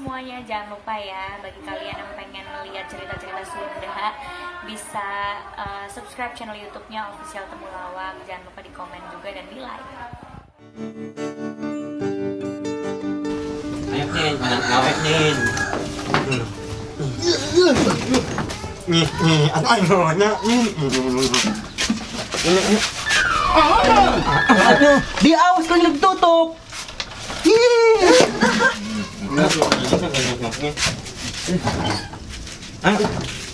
Semuanya, jangan lupa ya, bagi kalian yang pengen lihat cerita-cerita Sunda bisa subscribe channel YouTube-nya Official Temulawak. Jangan lupa di komen juga dan di like. Ayo nih, ngawet nih. Nih, nih, ayo, nih. Ini. Aduh, di awas kang nagtutok.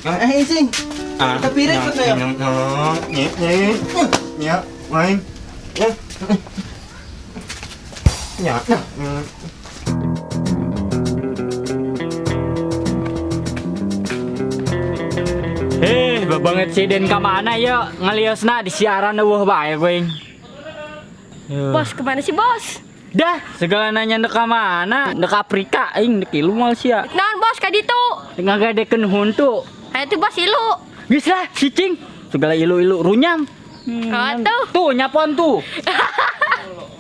Ay, ising. Kapirit ko sa'yo. Nih, nih. Ya, main. Ya. Ya. Eh, babanget si Den ka mana ya? Ngaliosna di siaran eueuh bae kuing. Bos, kemana sih bos? Dah, segala nanya ndek ka mana? Ndek Afrika aing ndek ilu moal sia. Naon bos ka ditu? Ngagadekeun huntu. Hayo tuh bos ilu. Geus lah, cicing. Segala ilu-ilu runyam. Oh, tuh. Tuh nyapon tuh.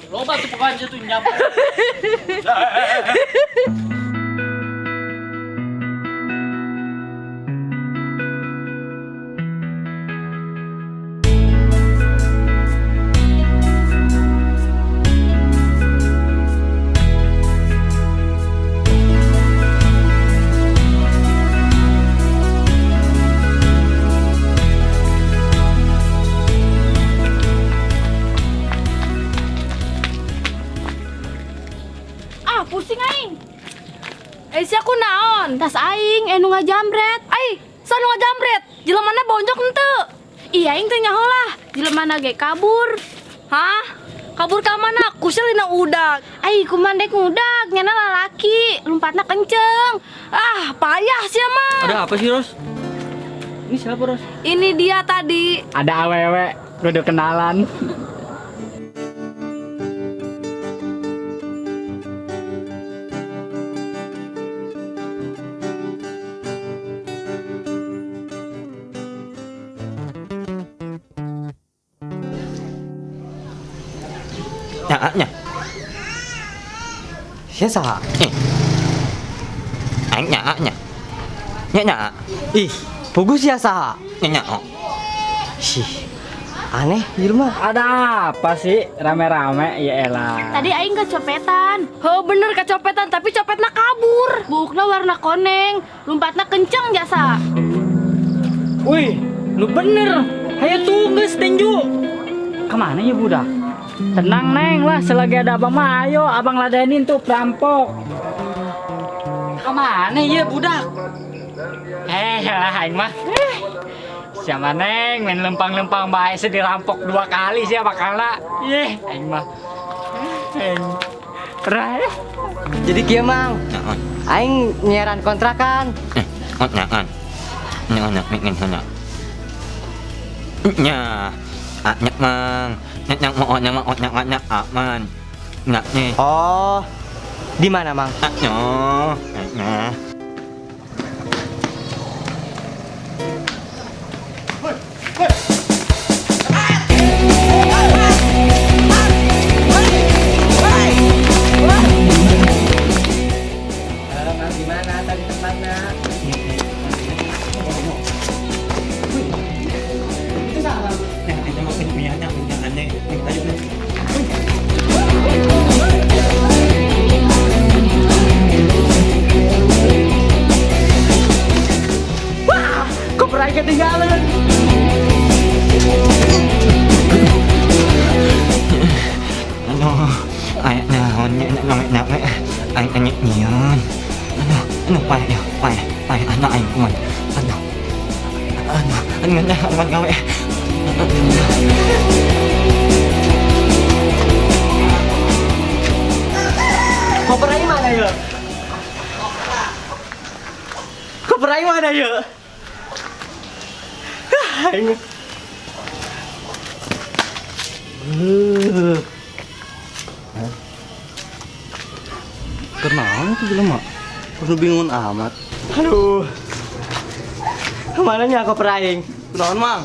Loba tuh pokoknya tuh nyapon. Ah, pusing aing. Eh, si aku naon? Tas aing nu ngajamret. Ai, sa nu ngajamret? Jelemana bonjok henteu? Ih, aing teu nyaho lah. Jelemana ge kabur. Hah? Kabur ka mana? Kusil dina udag. Ai, kumaha dek ngudag, nyana lalaki, lompatna kenceng. Ah, payah sia mah. Ada apa sih, Ros? Ini siapa, Ros? Ini dia tadi. Ada awewe, udah kenalan. Ya, nya. Sia saha? Eh. Aing nya, nya. Nya nya. Ih, puguh sia saha? Nya nya. Sih. Aneh jelema. Ada apa sih rame-rame? Ya elah. Tadi aing kecopetan. Oh bener kecopetan, tapi copetna kabur. Buukna warna koneng, lompatna kenceng jasa. Wih, lu bener. Hayo tuh geus tinju. Kemana ya budak? Tenang neng lah, selagi ada abang mah ayo abang ladenin tuh perampok. Kemana ya budak? Eh lah aing mah. Siapa neng main lempang-lempang bae sih dirampok 2 kali siapa kalah. Ih, aing mah. Aing. Rai. Jadi kieu mang. Aing nyiaran kontrakan. Kontrakan. Nya nya nya nya. Nya. Nya mang. Nya mau nya mau nya nya aman. Nya nih. Oh. Di mana, Mang? Nya. Nya. Mang, di mana tadi tempatnya? Itu salah. Wah, koper aing ketinggalan. Aduh, aing naon nya nya nya aing nya nyian. Aduh, aduh payah payah payah anak aing kuman. Aduh. Aduh, aduh nya gawe. Koper aing mana ya? Koper aing mana ya? Aing. Kenapa tuh jelema? Terus bingung amat. Aduh. Mana nya koper aing? Naon, Mang?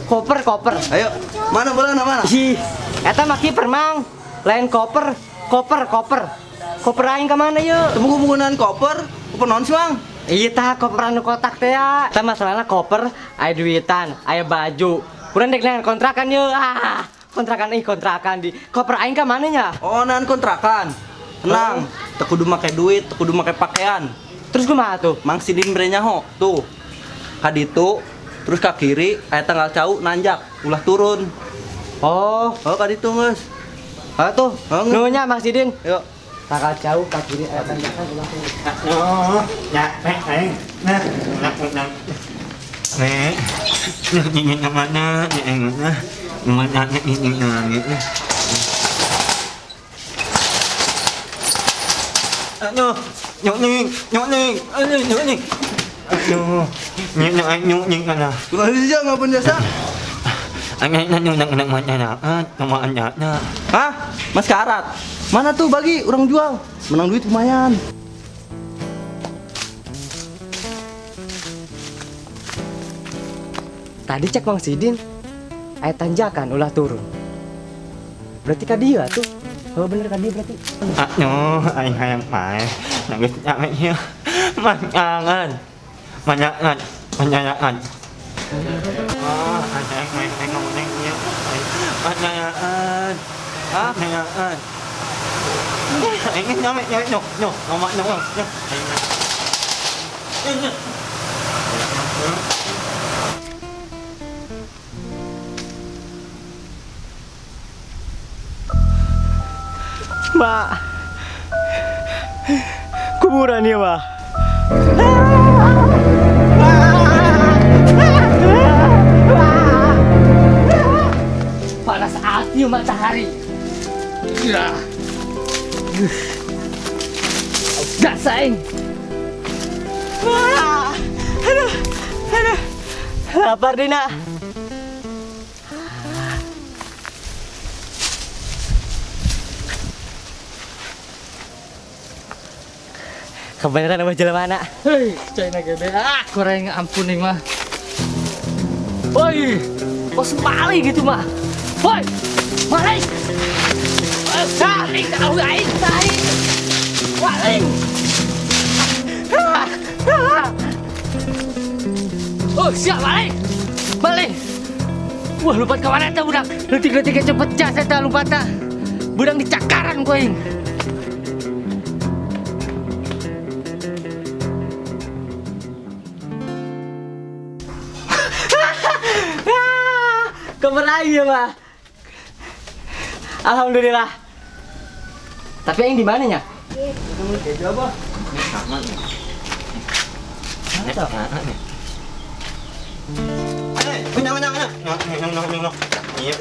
Koper, koper. Ayo, mana bolana mana? Ih, eta mah kiper, Mang. Lain koper, koper, koper. Koper aing ka mana yeuh? Temu penggunaan koper, koper naon sih, Mang? Iya tah koper anu kotak teh ya. Tah masalahna koper aya duitan, aya baju. Urang dek neangan kontrakan yeuh. Ah, kontrakan ih kontrakan di koper aing ka mana nya? Oh, neangan kontrakan. Tenang, teu kudu make duit, teu kudu make pakaian. Terus kumaha tuh? Mang Sidin bere nyaho, tuh. Ka ditu, terus ka kiri, aya tanggal cau nanjak, ulah turun. Oh, Oh, ka ditu geus. ah tuh. Oh, nggak. Nuhun nya Mang Sidin. Yuk. Tanggal cau ka kiri aya tanjakan ulah turun. Aduh, nyampe aing. Nah, nah, nah. Nek, ini mana? Ini mana? Mana ini mana? Aduh, nyok nih, nyok nih, aduh, nyok nih. Aduh, nyok nyok nyok nih mana? Kumaha sih nggak pun jasa? Aing nak nak nak mana nak mana nak. Hah? Mas Karat. Mana tuh bagi orang jual? Menang duit lumayan. Tadi cek Mang Sidin, aya tanjakan ulah turun. Berarti ka dieu atuh. Oh bener ka dieu berarti. Aduh, aing hayang paeh. Nangis nyampe ieu. Manyangan. Manyangan. Manyangan. Ah, aing main aing ngomong ieu. Manyangan. Ah, manyangan. Aing nyampe nyampe nyok nyok ngomong nyok nyok. Aing. Mak. Kuburan ya, Mak. Panas hati matahari. Ya. Gak saing. Aduh, aduh. Lapar Dina. Kebenaran apa jelema? Hei, China gede. Ah, kurang ampun nih mah. Woi, kok sembali gitu mah. Woi, maling. Maling, tahu aing, aing. Maling. Oh, siap maling. Maling. Wah, lompat ke mana eta budak? Leutik-leutiknya cepet jas eta lompatna. Budak dicakaran ku aing. Kebenaran ya, Mah. Alhamdulillah. Tapi yang di mananya? Sama nih. Sama nih.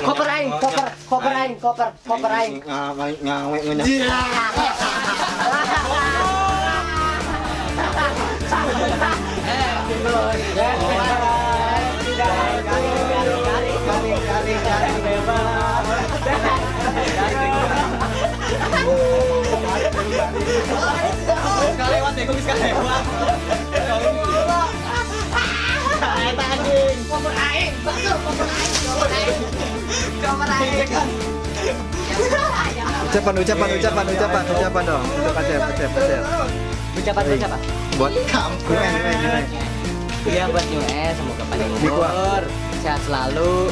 Koper aing, koper, koper aing, koper, koper aing. Ngawe ngawe. Ucapan, ucapan, ucapan, ucapan, ucapan dong. Untuk Acep, Acep, Acep. Ucapan ucapan. Buat kamu, gimana, gimana? Iya buat New S, semoga panjang umur, sehat selalu,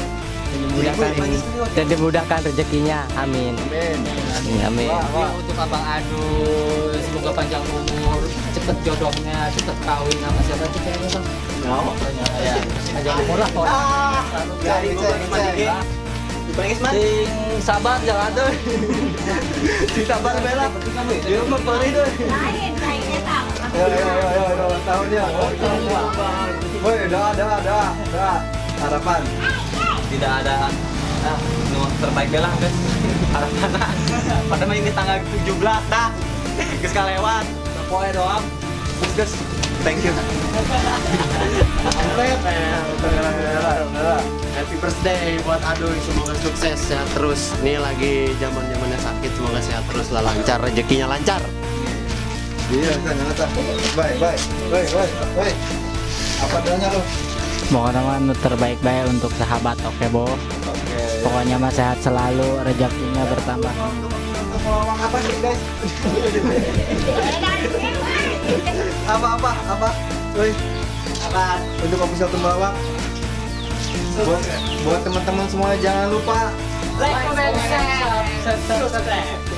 dan dimudahkan rezekinya. Amin. Amin. Amin. Amin. Ya, untuk Abang Adul, semoga panjang umur, cepet jodohnya, cepet kawin sama siapa tuh kayaknya Bang? Ya, panjang umur lah pokoknya. Sing sabar jangan tuh. Sing sabar bela. Dia mah perih tuh. Lain, lainnya sama. Yo yo yo yo yo tahunnya. Woi, doa doa doa doa. Harapan. Tidak ada nu terbaik lah guys. Harapan. Padahal ini tanggal 17 dah. Geus kalewat. Poe doang. Guys, thank you. Happy birthday buat Aduy, semoga sukses sehat terus. Ini lagi zaman-zamannya sakit, semoga sehat terus lah, lancar rezekinya lancar. Iya, ternyata. Bye, bye. Bye, bye, bye. Apa doanya lu? Pokoknya mah nu terbaik baik untuk sahabat, oke Bo. Oke. Pokoknya mah sehat selalu, rezekinya bertambah. Temulawak apa sih, guys? Apa apa apa? Woi, Apaan? Untuk official Temulawak. Buat teman-teman semua jangan lupa Like, comment, share, subscribe.